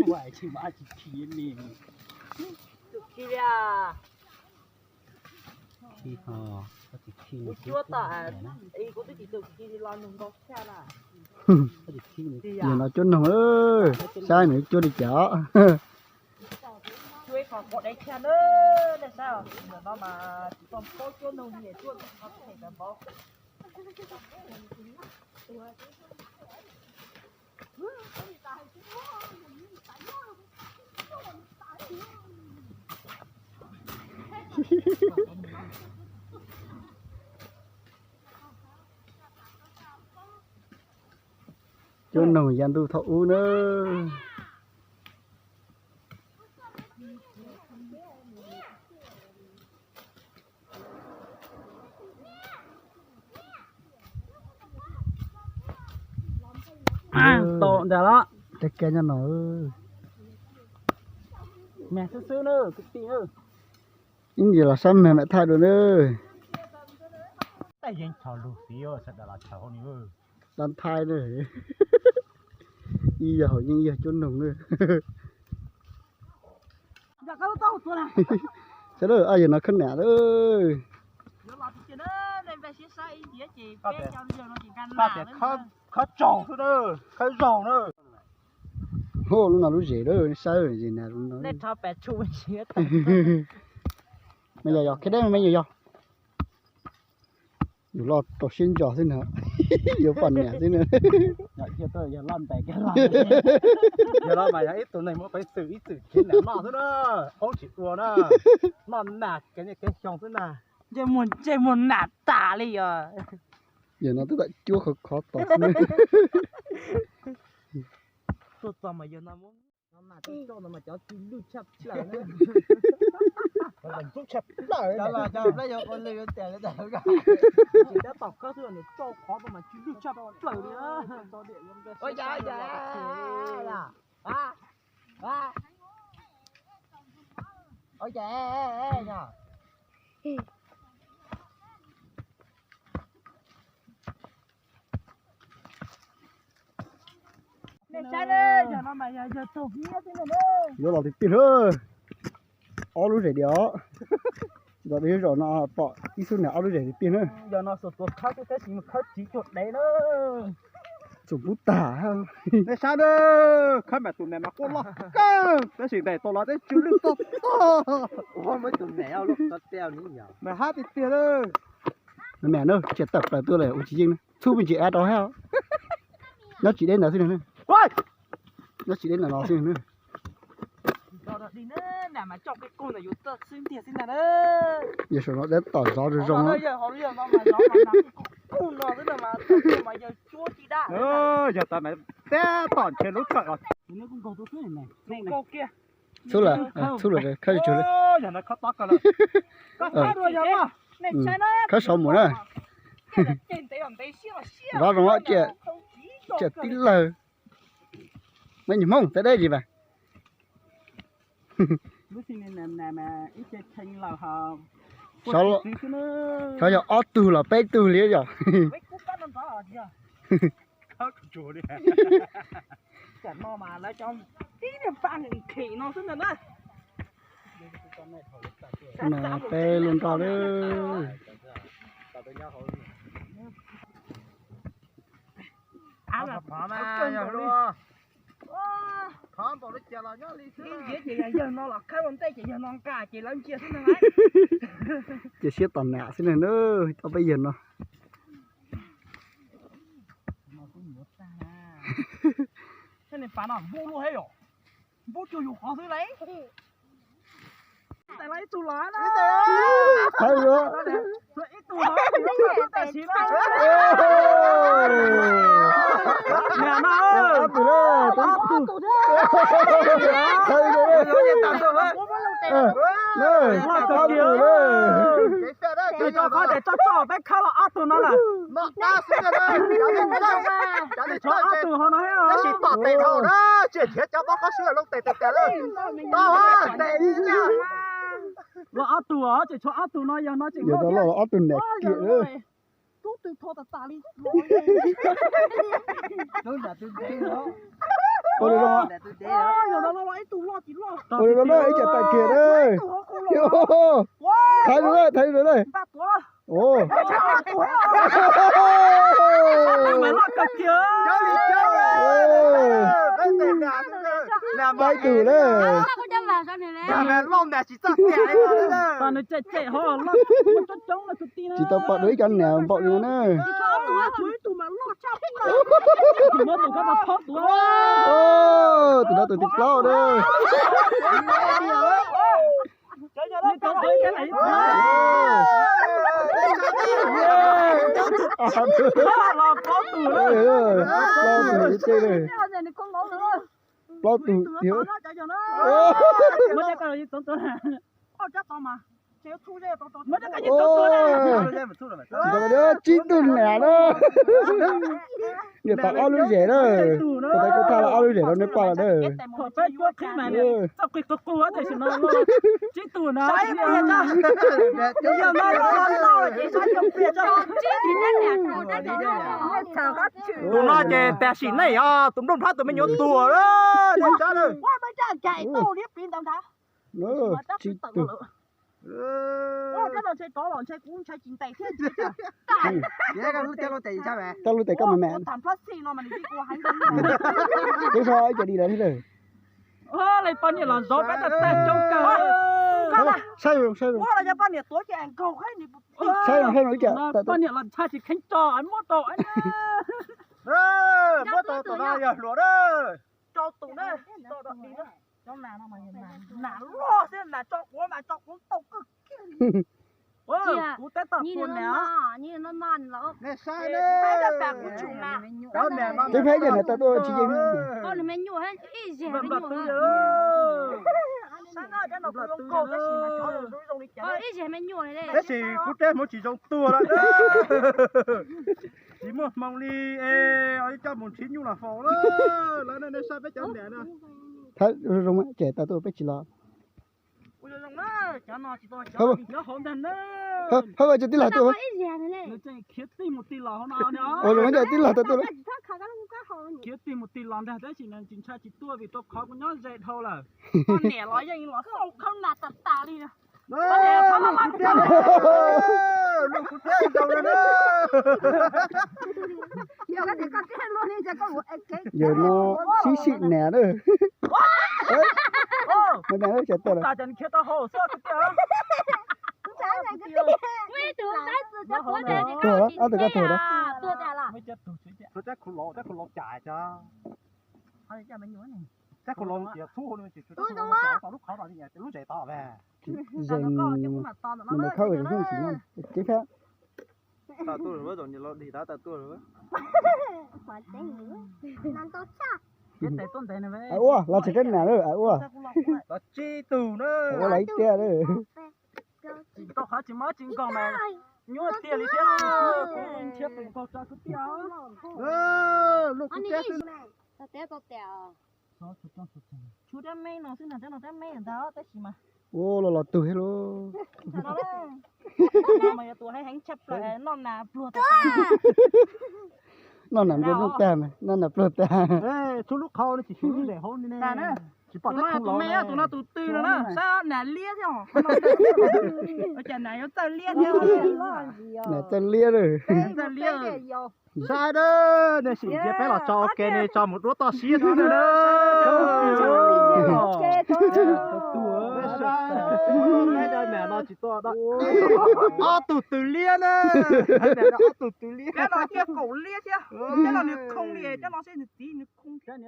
Ua tsis mas tsis khi li. Tsis khi li. Khi ho, tsis khi li. Kuv cuab tau, kuv twb tsis tau khi li los nws nkaus tshaj na. Yog no cuab noog, saib nws cuab li cas. Cuab ib qho quav dev tshaj na, nej saib, ntawm no mas tsis tau paub cuab noog li, cuab qhov phem tawv npaum. Cuab noog yav ntuj thaum ub na. Tau ntag los. Tej kab nyob no. Mag xwb xwb na kwv tij na. Ib ntsis los sab mag mam thaij dua na. Tej yeej thaum lug fiv sawv daws los thaum hauv ni. Dab thaib na. Ib yog hauv yeej ib yog cuab noog na. Sawv daws, yog no khawb nam lawm. Khawb tsaug xwb na, khawb zaug na. Hos, lub no lub zes lawm, saib zes na. Me nyuam yog, khawb deb me nyuam yog. Yus loj rau siab ntso xwb na, yuav pom niam xwb na. Yog loj mas yog ib tug neeg muaj peev xwm ib txwm khiav nam noj xwb na, qoob tsis ua na, noj nas kev niaj kev xyoo xwb na. Ntsej muag, ntsej muag nam tas li os. Yog no twb tau cuab khov khov tos xwb na. Tuaj txog mas yog no muab no mas cov coj no mas cov tsw lwj tshaj plaws na. Cov tsw tshaj plaws, cov no cov peb yuav ua lwj yuav tias li ntawd. Tsis tab tom khawb xwb nws tsau qhov no mas tsw lwj tshaj plaws li. Ua cas, ua cas, ua cas, ua cas no. Yuav los tiag tiag na. Ob lub zes diam os. Tsis tau de zaum no pom ib xub nam ob lub zes tiag tiag na. Yog no xuas tuav khawb xwb tab sis mas khawb tsiv cuag dev na. Tsum pub tag. Nej saib na, khawb mas tus nam mas quaj loj kawg tab sis ntes tau los teb tsw lwj tog tog. Ua muab tus nam ua luaj tau teo ni yog. Mas hab tiag tiag na. Nam na, tsis tawm plaws tuaj lawm ua tsis yeej na. Txhub me ntsis av rau hab. Nyob tsis deb ntawd xwb na. Nyob tsis deb ntawm no xwb na. Yog saum no deb tom zov zoo zoo. Yog tas mas deb tom ntshe lub tsawm os. Txhub lawm, txhub lawm, khawb tsuag li. Khawb saum mus na. Zov zoo, tsiam tib lawg. Meb nyuam Hmoob txawv deb zis mas. Xyov yog ob tug los peb tug li yog. No peb lub nroj lawm. Ces yawg no los khawb ua ntej ces yawg no nqa ces lawv ntsia xwb na. Cia siab tom nam xwb na, ob peb yawg no. Npub cuag yus qhov xwb lauj. Ib tug los, ib tug los, tam sim no. Niam no, ob tug, ces rau qhov tias toj toj peb khawb los ob tug no lawm. Tshuav ob tug hauv no, los ob tug os, ces tshuav ob tug no yog no tseem loj, ob tug nam kiag. Tub twg tho tas tas li. Ua zoo, ua zoo na, ib co tag kiag na. Thaiv zoo na, thaiv zoo na. Pais tus na. Tsis tau pom dua ib co niam npaum li na. Tus no tus thib plaub na. Plaub tus ib teg na. Plaub tus tiag. Tsib tug niam na. Niam tau ob lub zem na. Tus tais kuv tham los ob lub zem rau nej pom lawm na. Tus no ces tam sim neej os, tus nplooj nrab tus me nyuam tuag lawm. Tsib tug. Koj lub tes koj mam mam. Twb so ib co di lawm thiab. Saib zoo, saib zoo. Saib zoo, saib zoo ib co. Poj niam los ntshai tsis kheev tso, muab rau. Muab rau tus no yog hluas na. Rau tus na. Nas loj xwb, nas tso quav mas tso quav tau kawg kiag li. Kuv teb tog tua nas. Nej saib na. Twb peb yog niam tau tuaj tsis yeej. Tab sis kuv teb hmoov tsis zoo tuag lawm. Tsis muaj hmoo li es coj mus nrhiav nyuj los faus lawm. Lawv nej saib peb cov niam na. Thawb zoo zoo ces tau tuaj peb tsis los. Hab, hab, tib lag tuaj. Khiav tig mus tig los tau tuaj. Khiav tig mus tig los ntag tab sis nws tsis ntshai tsis tuaj vim rau qhov kuv nyob ze dhau lawm. Poj niam los yeej los xauj khawb nas tas tas li. Yog no sib sim niam na. Tuag, ob tug koj tuag na. Zeeg mus mus khawb sim no, ceeb phab. Ua los tsis kab nam lawm, ua los ib tiag lawm. Tsis tau qhov tsis muaj tsis nkaus mas nyuaj tiag li thiab. Kuv nrhiav tus nkaus tso kuv tiag. Tshuav rab me no xwb, rab no rab me ntag tab sis mas. Ua los los tug thiab lauj. Mas yog tus heev heev tshaj plaws noj nas pluag tas. Noj nas pluag tag, noj nas pluag tag. Tshuav lub qhov no tsis tshuav lub zem hauv li ne. Tsis pom tus me, tus no tus twg no na, saib nas liab thiab. Cas nas yuav txawj liab thiab. Nas txawj liab lawm. Txawj liab. Saib na, nej sim ntsia peb los tso ua ke ne, tso mus duab toj siab xwb na. Ob tug twg liab na. Ob tug twg liab. Cov no kiag kaum liab thiab, cov no nws khoo li, cov no seb nws txiv nws khoo thiab.